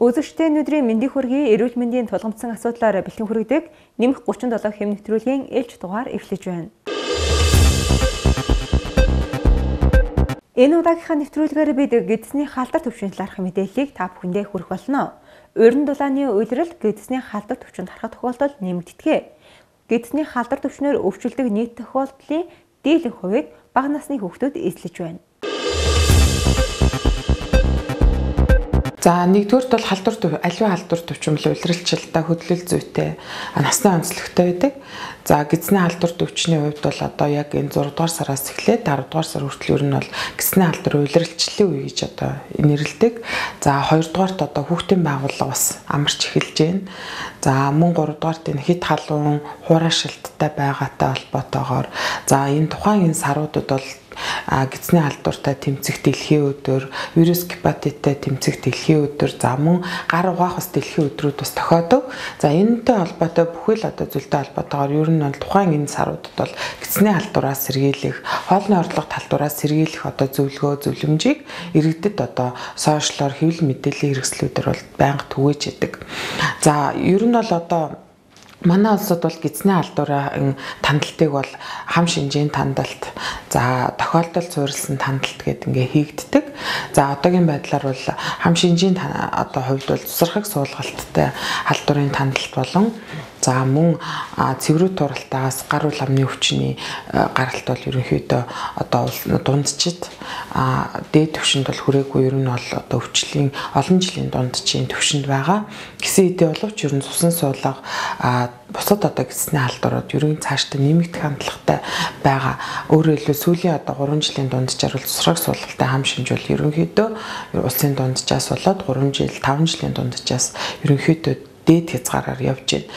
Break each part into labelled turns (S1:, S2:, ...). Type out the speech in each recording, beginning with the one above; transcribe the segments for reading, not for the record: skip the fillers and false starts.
S1: Үзэгчдийн өнөөдрийн мэндийг хүргэе. Эрүүл мэндийн тулгамдсан асуудлаар бэлтгэн хүргэдэг нэмэх 37 хэм нэвтрүүлгийн ээлж дугаар эхлэж байна. Энэ удаагийнхаа нэвтрүүлгээр бид гэдэсний халдвар төвшин талаарх мэдээллийг та бүхэндээ хүргэх болно. Уран дулааны улирал гэдэсний халдвар төвшөнд харах тохиолдол нэмэгддэг. Гэдэсний халдвар төвшнөөр өвчлөдөг нийт тохиолдлын дийлэнх хувийг бага насны хүүхдүүд эзлэж байна.
S2: За нэгдүгээрт бол халдвар аливаа халдвар төвчин улиралчлалтай хөдлөл зүйтэй насны онцлогтой байдаг. За гэдэсний халдвар төвчний хувьд бол одоо яг энэ 6 дугаар сараас эхлээд 10 дугаар сар хүртэл ер нь бол гэдэсний халдвар улиралчлалын үе гэж одоо нэрлэдэг. За хоёрдугаарт одоо хүүхдийн байгууллага бас амарч эхэлж байна. За мөн гуравдугаарт энэ хит халуун хураашилттай байгаатай холбоотойгоор за энэ тухайн энэ саруудад бол гэдэсний халдвартай тэмцэх дэлхийн өдөр, вирус гепатиттай тэмцэх дэлхийн өдөр, за мөн гар угаах бас дэлхийн өдрүүд бас тохиодог. За энэтэй холбоотой бүхэл одоо зүйлтэй холбоотойгоор ер нь бол тухайн энэ саруудад бол гэдэсний халдвараас сэргийлэх, хоолны орлого халдвараас сэргийлэх одоо зөвлөгөө, зөвлөмжийг иргэдэд одоо сошиалор хэвлэл мэдээллийн хэрэгслүүдээр бол байнга түгээж яадаг. За ер нь бол одоо манай улсад бол гэдэсний халдварын тандалтыг бол хам шинжийн тандалт, за тохиолдол суурилсан тандалт гэдэг ингээ хийгддэг. За одоогийн байдлаар бол хам шинжийн одоо хувьд бол цэцэрхэг суулгалттай халдварын тандалт болон за мөн цэврүү туралтаас гар үл амны өвчний гаралт бол ерөнхийдөө одоо дундчид дээд түвшинд бол хүрээгүй, ер нь бол одоо өвчлийн олон жилийн дундчийн түвшинд байгаа. Гэсэн хэдий боловч ер нь цусан суулга бусад одоо гэдэсний халдварууд ерөн цаашдаа нэмэгдэх хандлагатай байгаа. Өөрөөр хэлбэл сүүлийн одоо 3 жилийн дунджаар бол цэцэрхэг суулгалтай хам шинж бол ерөнхийдөө улсын дунджаас болоод 3 жил 5 жилийн дунджаас ерөнхийдөө дээд хязгаараар явж байна.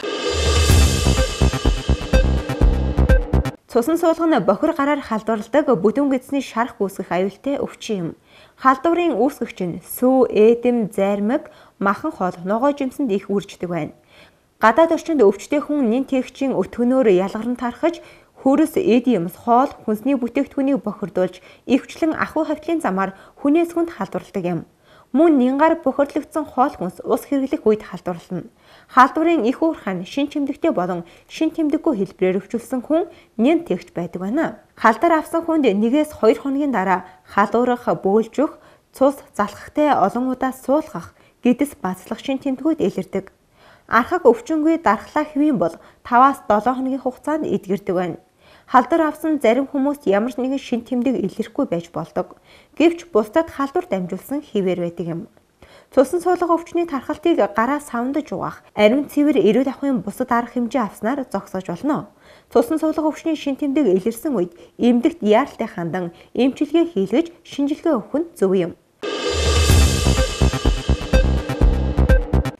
S1: Цусан суулга нь бохир гараар халдварладаг бүдүүн гэдэсний шарх үүсгэх аюултай өвчин юм. Халдварын үүсгэгч нь сүү, эдэм, зармиг, махан хоол, ногоо жимсэнд их үрждэг байна. Гадаад орчинд өвчтэй хүн нэн тэгчийн өтгөнөөр ялгарн тархаж, хөрс, эд юмс, хоол, хүнсний бүтээгдэхүүнийг бохирдуулж, ихэвчлэн ахуй хавтлын замаар хүнээс хүнд халдварладаг юм. Мөн нянгаар бохирдлогдсон хоол хүнс ус хэрэглэх үед халдварлана. Халдварын их уурхай нь шин тэмдэгтэй болон шин тэмдэггүй хэлбэрээр өвчлсөн хүн нэн тэгч байдаг байна. Халдвар авсан хүнд 1-2 хоногийн дараа халуурах, бөөлжөх, цус залхахтай олон удаа суулгах, гэдэс бацлах шин тэмдгүүд илэрдэг. Архаг өвчнгүй дархлаа хэвийн бол 5-7 хоногийн хугацаанд эдгэрдэг байна. Халдвар авсан зарим хүмүүст ямар ч нэгэн шин тэмдэг илэрхгүй байж болдог. Гэвч бусдад халдвар дамжуулсан хэвээр байдаг юм. Цусан суулга өвчний тархалтыг гараа савндаж угаах, ариун цэвэр эрүүл ахуйн бусад арга хэмжээ авснаар зогсоож болно. Цусан суулга өвчний шин тэмдэг илэрсэн үед эмдэгт яаралтай хандан эмчилгээ хийлгэж шинжилгээ өгөх нь зөв юм.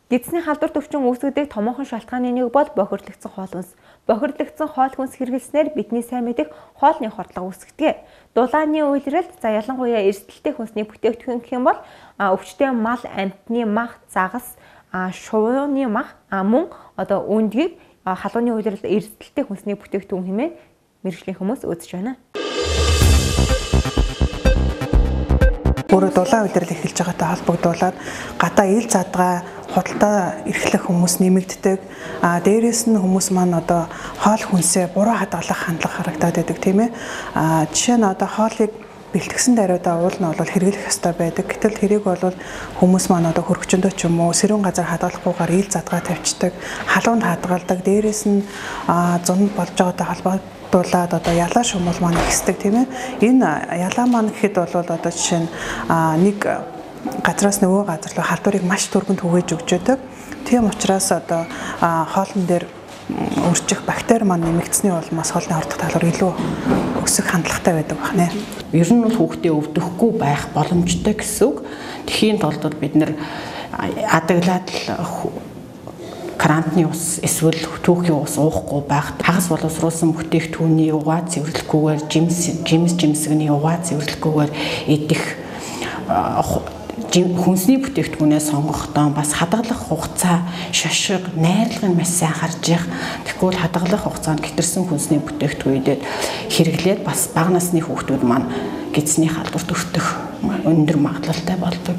S1: Гэдэсний халдвар төвчин үүсгэдэг томоохон шалтгааны нэг бол бохирдлогдсон хоол хүнс. Бохирдлогдсон хоол хүнс хэрэглэснээр бидний сайн мэдэх хоолны хордлого үүсгэдэг. Дулааны улиралд за ялангуяа эрсдэлтэй хүнсний бүтээгдэхүүн гэх юм бол өвчтэй мал, амьтны мах, загас, шувууны мах, мөн одоо өндгийг халууны улиралд эрсдэлтэй хүнсний бүтээгдэхүүн хэмээн мэргэжлийн хүмүүс үзэж байна.
S3: Өөрөө дулаан улирал эхэлж байгаатай холбогдуулаад гадаа ил задгаа худалдаа эрхлэх хүмүүс нэмэгддэг. А дээрээс нь хүмүүс маань одоо хоол хүнсээ буруу хадгалах хандлага харагдаад байдаг, тийм ээ. А жишээ нь одоо хоолыг бэлтгэсэн даруйдаа уул нь бол хэрэглэх ёстой байдаг. Гэтэл тэрийг бол хүмүүс маань одоо хөргөчөндөө ч юм уу сэрүүн газар хадгалахгүйгээр ил задгаа тавьчихдаг, халуунд хадгалдаг. Дээрээс нь зун болж байгаатай холбогдуулаад одоо ялаа шумуул маань ихсдэг, тийм ээ. Энэ ялаа маань гэхэд бол одоо жишээ нь нэг газраас нөгөө газар руу халдварыг маш түргэн түгээж өгч байдаг. Тийм учраас одоо хоолн дээр үржих бактери маань нэмэгдсэний улмаас хоолны хордлого талаар илүү өсөх хандлагатай байдаг байна.
S4: Ер нь бол хүүхдээ өвдөхгүй байх боломжтой гэсэн үг. Тэхийн тулд бол бид нэр адаглаад л карантины ус эсвэл түүхийн ус уухгүй байх, хагас боловсруулсан бүтээгдэхүүний угаа цэвэрлэхгүйгээр, жимс жимсгний угаа цэвэрлэхгүйгээр идэх, хүнсний бүтээгдэхүүнээ сонгохдоо бас хадгалах хугацаа, шошго, найрлагыг маш сайн харж явах. Тэгэхгүй бол хадгалах хугацаанд гэтэрсэн хүнсний бүтээгдэхүүнээ хэрэглээд бас бага насны хүүхдүүд маань гэдэсний халдварт өртөх өндөр магадлалтай болдог.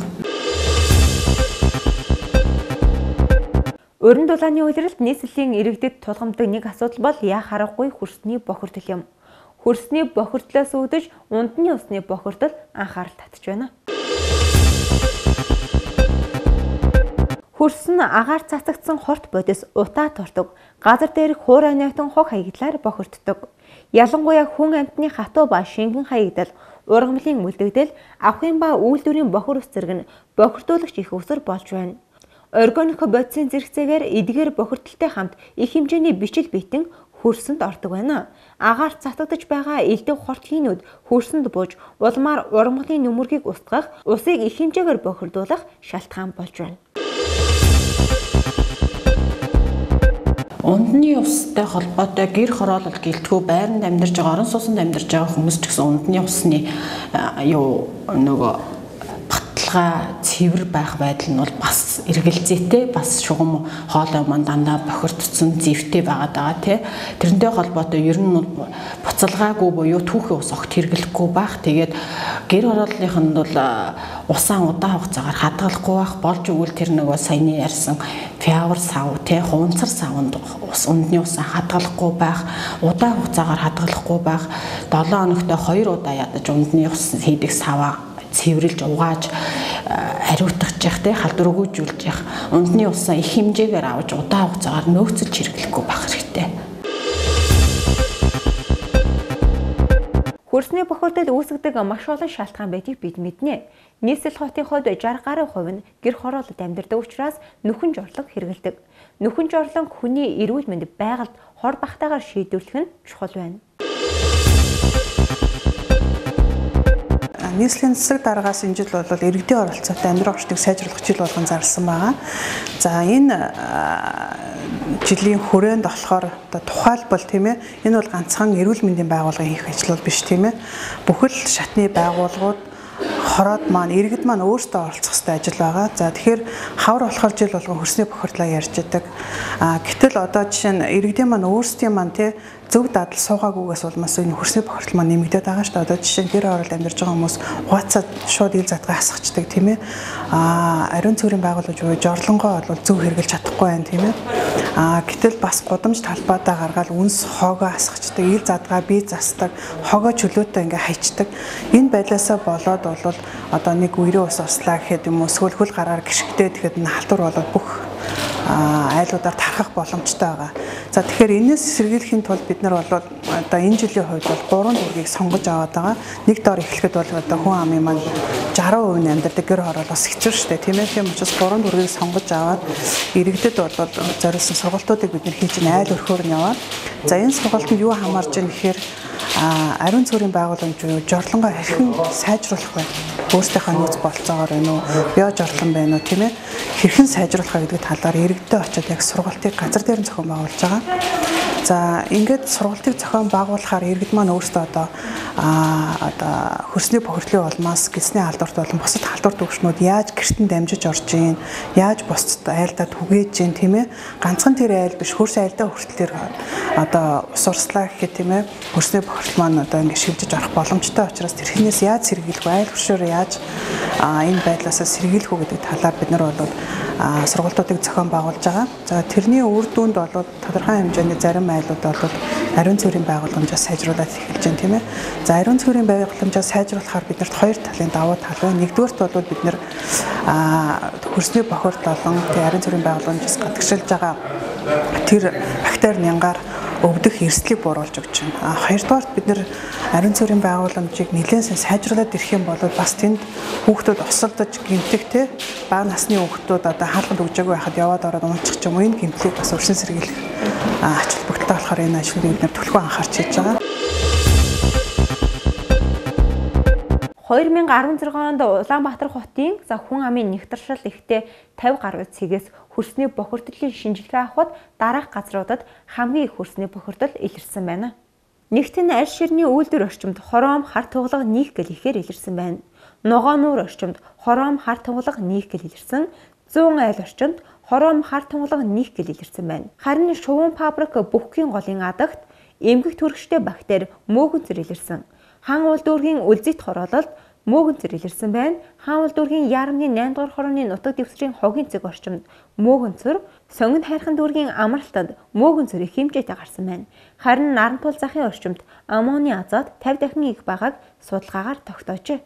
S1: Уран дулааны улиралд нийслэлийн иргэдэд тулгамддаг нэг асуудал бол яах аргагүй хөрсний бохирдол юм. Хөрсний бохирдлоос үүдэж ундны усны бохирдол анхаарал татж байна. Хөрс нь агаар цацагдсан хорт бодис утаа тортог, газар дээрх хуурай нойтон хог хаягдлаар бохирддог. Ялангуяа хүн амьтны хатуу ба шингэн хаягдал, ургамлын үлдэгдэл, авахын ба үйлдвэрийн бохир ус зэрэг нь бохирдуулагч их үсэр болж байна. Органик бодисын зэрэгцээгээр эдгээр бохирдолтой хамт их хэмжээний бичил биетэн хөрсөнд ордог байна. Агаар цацагдаж байгаа элдэв хорт хийнүүд хөрсөнд бууж улмаар ургамлын нүмергийг устгах, усыг их хэмжээгээр бохирдуулах шалтгаан болж байна.
S4: Ундны устай холбоотой гэр хороолол гэлтгүү байранд амьдарч байгаа, орон сууцнд амьдарч байгаа хүмүүс ч гэсэн ундны усны юу нөгөө баталгаа цэвэр байх байдал нь бол бас эргэлзээтэй, бас шугам хоолой маань дандаа бохирдсон зэвтэй байгаад байгаа тий. Тэрнтэй холбоотой ер нь буцалгаагүй буюу түүхийн ус огт хэрэглэхгүй байх. Тэгээд гэр хорооллынханд бол усаан удаан хугацаагаар хадгалахгүй байх. Болж өгвөл тэр нөгөө саяны ярьсан фиавр сав тий, хуванцар савнд ус ундны усаа хадгалахгүй байх, удаан хугацаагаар хадгалахгүй байх. 7 хоногт 2 удаа ядаж ундны ус хийдэг саваа цэвэрлж угааж ариутгах яах те, халдвар өгөөжүүлж яах, ундны усаа их хэмжээгээр авч удаан хугацаагаар нөөцлж хэрэглэхгүй байх хэрэгтэй.
S1: Хөрсний бохирдол үүсгэдэг маш олон шалтгаан байдгийг бид мэднэ. Нийслэл хотын хувьд 60 гаруй хувь нь гэр хороололд амьдардаг учраас нүхэн жорлон хэрэглэдэг. Нүхэн жорлон хүний эрүүл мэнд байгальд хор багтаагаар шийдвэрлэх нь чухал байна.
S3: Нийслэлийн засаг даргаас энэ жил бол иргэдийн оролцоотой амьдрах орчныг сайжруулах жил болгон зарласан байгаа. За энэ жилийн хүрээнд болохоор одоо тухайлбал тийм ээ, энэ бол ганцхан эрүүл мэндийн байгууллагын хийх ажил бол биш тийм ээ. Бүхэл шатны байгууллагууд хороод маань иргэд маань өөрсдөө оролцох ёстой ажил байгаа. За тэгэхээр хавар болохоор жил болгон хөрсний бохирдлоо ярьж идэг. Гэтэл одоо жишээ нь иргэдийн маань өөрсдийн маань тий зөв дадал суугаагүйгээс улмаас энэ хөрсний бохирдол маань нэмэгдээд байгаа шүү дээ. Одоо жишээ нь гэр оролд амьдарч байгаа хүмүүс угаацаа шууд ил задгаа хасахчдаг тийм ээ. Ариун цэврийн байгууллагч буюу жорлонгоо бол зөв хэрэглэж чадахгүй байна тийм ээ. Гэтэл бас гудамж талбайдаа гаргаад үнс хоогоо хасахчдаг, ил задгаа бие застдаг, хоогоо чөлөөтэй ингээ хайчдаг. Энэ байдлаасаа болоод бол одоо нэг үерийн ус ослаа гэхэд юм уу эсвэл хөл гараар гიშгдээ тэгэхэд энэ халдвар болоод бүх айлуудаар тархах боломжтой байгаа. За тэгэхээр энэс сэргийлэхийн тулд бид нар бол одоо энэ жилийн хувьд бол 3 дүүргийг сонгож аваад байгаа. Нэг дор эхлэхэд бол одоо хүн амын маань 60% нь амьдардаг гэр хороол бас хэцүү шүү дээ. Тийм ээ. Тийм учраас 3 дүүргийг сонгож аваад иргэдэд бол зориулсан сургалтуудыг бид нар хийж айл өрхөөр нь яваад. За энэ сургалтанд юу хамаарч байгаа гэхээр ариун цэврийн байгууламж буюу жорлонгоо хэрхэн сайжруулах вэ? Өөрсдийнхөө нөөц болцоогоор байна уу? Био жорлон байна уу, тийм ээ? Хэрхэн сайжруулах вэ гэдэг талаар иргэдтэй очиод яг сургалтыг газар дээр нь зохион байгуулж байгаа. За ингээд сургалтыг зохион байгуулахаар иргэд маань өөрсдөө одоо хөрсний бохирдлын улмаас гисний халдварт болон бусад халдвар төвшнүүд яаж гэртэн дамжиж орж ийн, яаж бусдад айлдаа түгээж ийн, тийм ээ? Ганцхан тэр айл биш, хөрс айлдаа хүртэл тэр одоо ус урслаа гэхэд тийм ээ, хөрсний бохирдол маань одоо ингээд шилжиж орох боломжтой учраас тэрхнээс яаж сэргийлэх вэ? Айл хөршөөр яаж энэ байдлаасаа сэргийлэх үү гэдэг талаар бид нар бол сургалтуудыг зохион байгуулж байгаа. За тэрний үр дүнд бол тодорхой хэмжээний зарим айлууд бол ариун цэврийн байгууламжаа сайжруулад эхэлж байна, тийм ээ. За ариун цэврийн байгууламжаа сайжруулахаар биднэрт хоёр талын давуу тал байна. Нэгдүгээрт бол бид нэр хөрсний бохирдол болон ариун цэврийн байгууламжаас гадагшилж байгаа тэр бактери нянгаар өвдөх эрсдлийг бууруулж өгч байна. Хоёрдугаарт бид нэр ариун цэврийн байгууламжийг нэлээд сайн сайжруулад ирэх юм бол бас тэнд хүүхдүүд осолдож гэмтэх те бага насны хүүхдүүд одоо хаалганд өгжээгүй байхад яваад ороод унчих ч юм уу, энэ гэмтлийг бас өрсөн сэргийлэх ач холбогдолтой болохоор энэ ажлыг бид нэр түлхүү анхаарч хийж байгаа.
S1: 2016 онд Улаанбаатар хотын за хүн амын нэгтаршил ихтэй 50 гаруй цэгээс хөрсний бохирдлын шинжилгээ авахд дараах газруудад хамгийн их хөрсний бохирдол илэрсэн байна. Нэгт нь аль ширний үйлдвэр орчимд хороом хар туглага 1 гэл ихээр илэрсэн байна. Ногоонуур орчимд хороом хар туглага 1 гэл илэрсэн. 100 айл орчимд хороом хар туглага 1 гэл илэрсэн байна. Харин шувуун фабрик Бүхгийн голын адагт эмгэг төрөгчтэй бактери мөөгөнцөр илэрсэн. Хан уул дүүргийн үлзийт хороололд мөөгөнцөр илэрсэн байна. Хаанвал дүүргийн Ярамгийн 8 дугаар хорооны нутаг дэвсгэрийн хогийн цэг орчимд мөөгөнцөр, Сонгинд хайрхан дүүргийн амралтад мөөгөнцөр их хэмжээтэй гарсан байна. Харин Нарантуул захын орчимд аммоны азот 50 дахин их байгааг судалгаагаар тогтоожээ.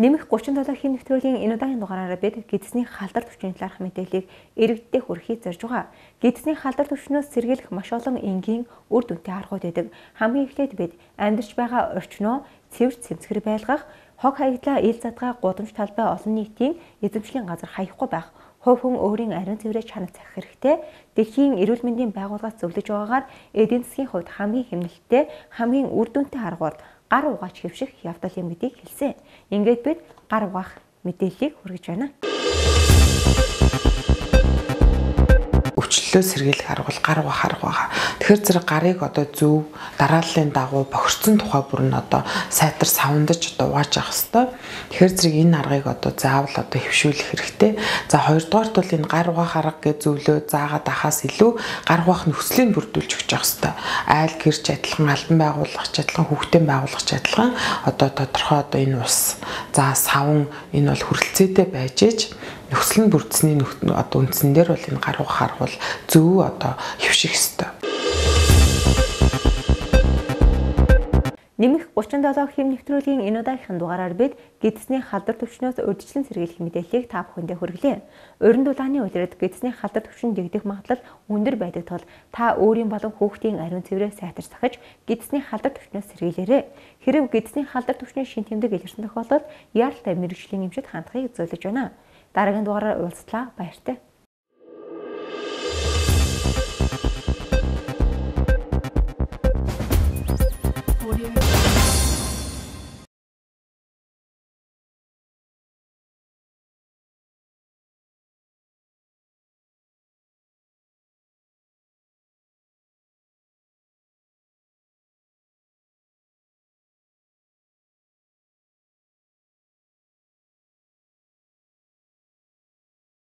S1: Нэмэх 37 хэм нэвтрүүлгийн энэ удаагийн дугаараараа бид гэдэсний халдвар төвчний талаарх мэдээллийг иргэддээ хүргэхийг зорж байгаа. Гэдэсний халдвар төвчнөөс сэргийлэх маш олон энгийн үр дүнтэй аргууд байдаг. Хамгийн эхлээд бид амьдарч байгаа орчноо цэвэр цэмцгэр байлгах, хог хаягдлаа ил задгай гудамж талбай олон нийтийн эзэмшлийн газар хаяхгүй байх, хувь хүн өөрийн ариун цэврээ чанар захих хэрэгтэй. Дэлхийн эрүүл мэндийн байгууллагаас зөвлөж байгаагаар эдийн засгийн хувьд хамгийн хэмнэлттэй, хамгийн үр дүнтэй арга бол гар угаач хэвших явдал юм гэдгийг хэлсэн. Ингээд бид гар угаах мэдээллийг хүргэж байна.
S2: Өвчлөлөө сэргийлэх арга бол гар угаах арга байгаа. Тэгэхээр зэрэг гарыг одоо зөв дарааллын дагуу бохирдсон тухай бүр нь одоо сайтар савндаж одоо угааж явах хэвээр. Тэгэхээр зэрэг энэ аргыг одоо заавал одоо хэвшүүлэх хэрэгтэй. За хоёрдугаарт бол энэ гар угаах арга гэж зөвлөө заагаад ахаас илүү гар угаах нөхцөлийг бүрдүүлж өгч явах хэвээр. Айл гэрч адилхан, албан байгууллагч адилхан, хүүхдийн байгууллагч адилхан одоо тодорхой одоо энэ ус за савн энэ бол хүрэлцээтэй байж ээж нөхцөл нь бүрдсэний одоо үндсэн дээр бол энэ гар угаах арга бол зөв одоо хэвших ёстой.
S1: Нэмэх 37 хэм нэвтрүүлгийн энэ удаагийнхын дугаараар бид гэдэсний халдвар төвчнөөс урьдчилан сэргийлэх мэдээллийг та бүхэндээ хүргэлээ. Уран дулааны улиралд гэдэсний халдвар төвчин дэгдэх магадлал өндөр байдаг тул та өөрийн болон хүүхдийн ариун цэврээ сайтар сахиж гэдэсний халдвар төвчнөөс сэргийлээрэй. Хэрэв гэдэсний халдвар төвчний шин тэмдэг илэрсэн тохиолдолд яаралтай мэргэжлийн эмчид хандахыг зөвлөж байна. Дараагийн дугаараар уулзлаа. Баяртай.
S5: Audio.